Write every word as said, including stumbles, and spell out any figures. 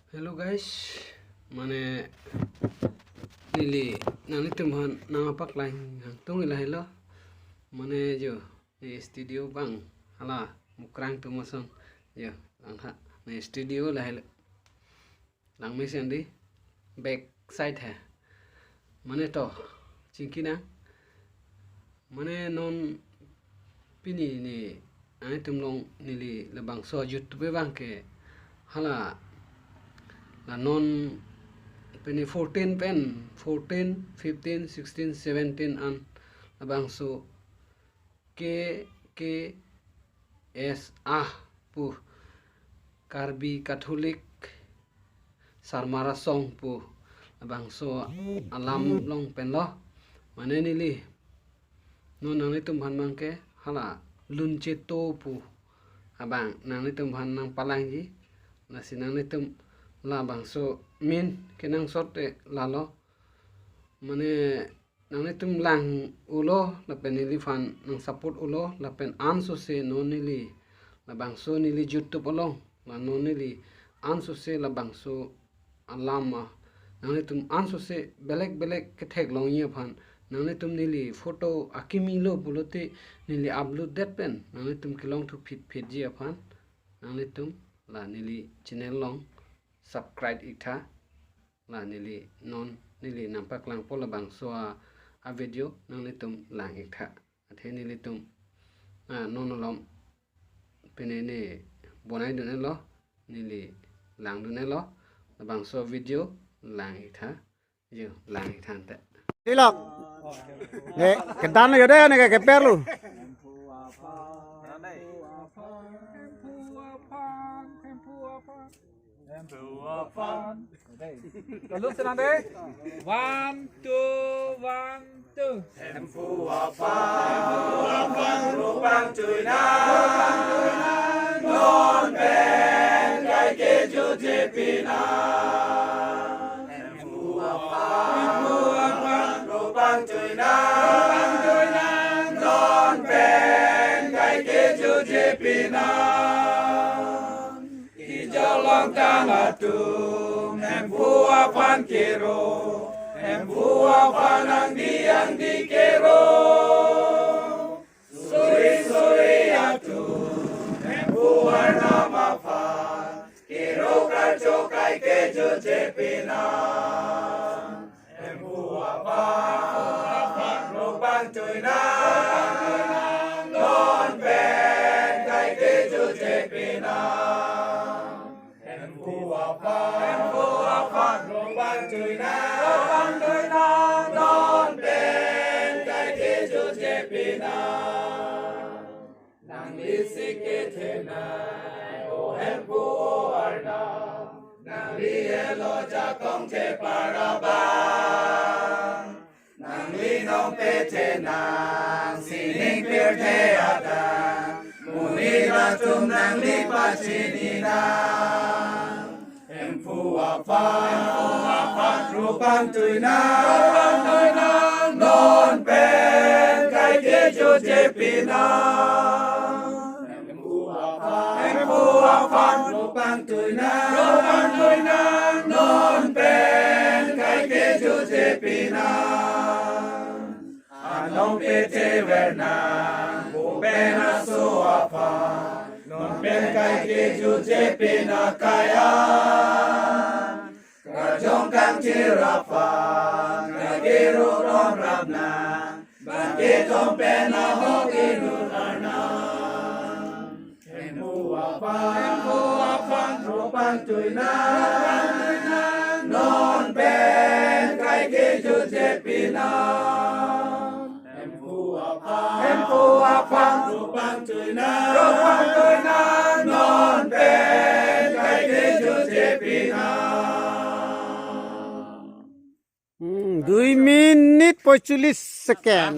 Hello guys, mane neli nanglitum aphan nangpaklang hangtung lahelo. Mane jo, ne studio abang hala Mukrang atum ason, jo, langtha, ne studio lahelo. Langmesen dei, back side he. Mane to, chingki nang. Mane non pini ne nanglitum along neli labangso YouTube abang ke hala la non pini fourteen pen, fourteen, fifteen, sixteen, seventeen an labangso K K S A pu Karbi Catholic Sarmar Asong pu labangso alam along penlo. Mane neli non nanglitum aphan abang ke hala Luncheto pu abang nanglitum aphan nangpalangji. Lasi nanglitum labangso amen kenangsot te lalo. Mane nanglitum lang-ulo lapen neliphan nang support-ulo lapen ansose non neli labangso neli YouTube along la non neli ansose labangso alam a nanglitum ansose belek belek ketheklongji aphan, nanglitum neli photo akimi lo pulote neli upload det pen nanglitum kelongthu phitphitji aphan nanglitum la neli channel along subscribe iktha. La neli non neli nangpaklangpo labangso a, a video nanglitum lang iktha. Athe nelitum, ah, non alom pene ne bonaidunlo, neli langdunlo labangso video lang iktha. Jo, lang iktha ante. Tilok. Ne, kedan lo jo dei, ne ke keper lo. Hemphu aphan. Dei. Kalau senang dei. One, two, one, two. Hemphu aphan, Hemphu aphan, rupang tuina, rupang tuina, non pen kai kejutje pina. Hemphu aphan, Hemphu aphan, rupang tuina, rupang tuina, non pen kai kejutje pina. Kejok longtang atum, Hemphu aphan kero, Hemphu aphan angdi angdi kero. Suri suri atum, Hemphu Arnam aphan, kero karcho kai kejutje pina. Hemphu aphan, rupang tuina, non pen kai kejutje pina. Hemphu aphan, Hemphu aphan, rupang tuina, rupang tuina, non pen kai kejutje pina. Nangli sik kethenei, O Hemphu, O Arnam, nangli helo jakong chepar abang. Nangli nong pethenang, sining pirthe adang, monit atum nangli pachinina. Hemphu aphan, Hemphu aphan, rupang tuina, rupang tuina, non pen kai kejutje pina. Hemphu aphan, Hemphu aphan, rupang tuina, rupang tuina, non pen kai kejutje pina. Anong pethe vernang, bupena so aphan, non pen kai kejutje pina kaya. Kajong kangthir aphan, kake rorong rapnang, bangke tong pen ahok inut arnam. Hemphu aphan, Hemphu aphan, rupang tuina, rupang tuina, non pen kai kejutje pina. Hemphu aphan, Hemphu aphan, rupang tuina, rupang tuina, non pen kai kejutje pina. Hmm, দুই মিনিট পঁয়তাল্লিশ ছেকেণ্ড।